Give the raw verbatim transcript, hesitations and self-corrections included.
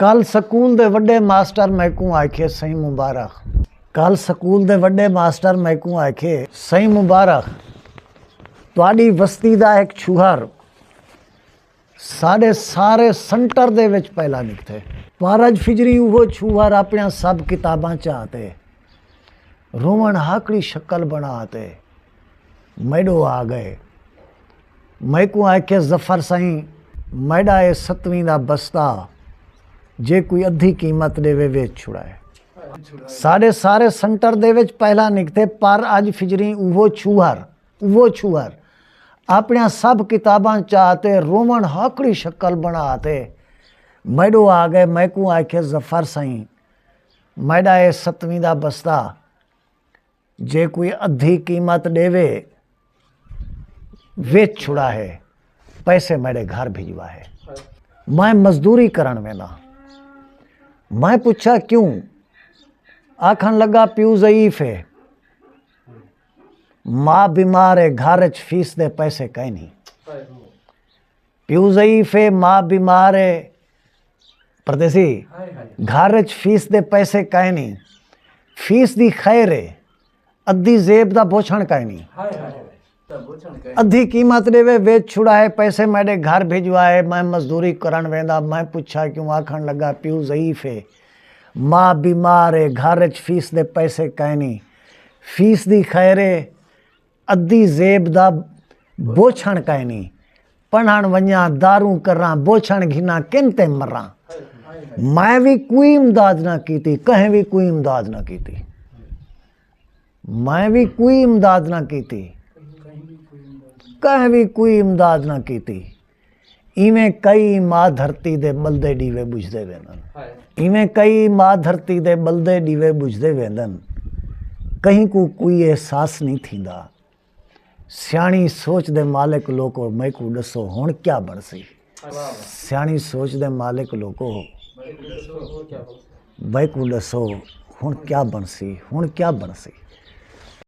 کل سکول دے وݙے ماسٹر میکوں آکھے، سئیں مبارک۔ کل سکول دے وݙے ماسٹر میکوں آکھے، سئیں مبارک، تہاݙی وستی دا ہک چھوہر ساݙے سارے سنٹر دے وچ پہلا نکتے۔ پر اڄ فجری اوہو چھوہر اپݨیاں سب کتاباں چا تے رووݨ ہاکڑی شکل بݨا تے میݙو آ ڳئے۔ میکوں آکھے، ظفر سئیں، میݙا اے ستویں دا بستہ جے کوئی ادھی قیمت ݙیوے، ویچ چھڑائے۔ ساݙے سارے سنٹر دے وچ پہلا نکتے، پر اڄ فجریں اوہو چھوہر، اوہو چھوہر اپݨیاں سب کتاباں چا تے رووݨ ہاکڑی شکل بݨا تے میݙو آ ڳئے۔ میکوں آکھے، ظفر سئیں، میݙا اے ستویں دا بستہ جے کوئی ادھی قیمت ݙیوے، ویچ چھڑائے، پیسے میݙے گھر بھجوائے۔ میں مزدوری کرݨ ویندا۔ میں پچھا، کیوں؟ آکھݨ لڳا، پیو ضعیف ہے، ماء بیمار ہے، گھر اچ فیس دے پیسے کائنی۔ پیو ضعیف ہے، ماء بیمار ہے، پردیسی، گھر اچ فیس دے پیسے کائنی۔ فیس دی خیر ہے، ادھی زیب دا بوچھݨ کائنی۔ ادھی قیمت ݙیوے، ویچ چھڑائے، پیسے میݙے گھر بھجوائے۔ میں مزدوری کرݨ ویندا۔ میں پچھا، کیوں؟ آکھݨ لڳا، پیو ضعیف ہے، ماء بیمار ہے، گھر اچ فیس دے پیسے کائنی۔ فیس دی خیر ہے، ادھی زیب دا بوچھݨ کائنی۔ پڑھݨ ونڄاں، داروں کراں، بوچھݨ گھناں، کن تے مراں۔ میں وی کوئی امداد نہ کیتی، کہیں وی کوئی امداد نہ کیتی۔ میں وی کوئی امداد نہ کیتی، کہیں وی کوئی امداد نہ کیتی۔ ایویں کئی ماء دھرتی دے ٻلدے ݙیوے ٻجھدے ویندن۔ ایویں کئی ماء دھرتی دے ٻلدے ݙیوے ٻجھدے ویندن۔ کہیں کوں کوئی احساس نہیں تھیندا۔ سیاݨی سوچ دے مالک لوکو، میکوں ݙسو ہݨ کیا بݨسی؟ سیاݨی سوچ دے مالک لوکو، میکوں ݙسو ہݨ کیا بݨسی؟ ہݨ کیا بݨسی؟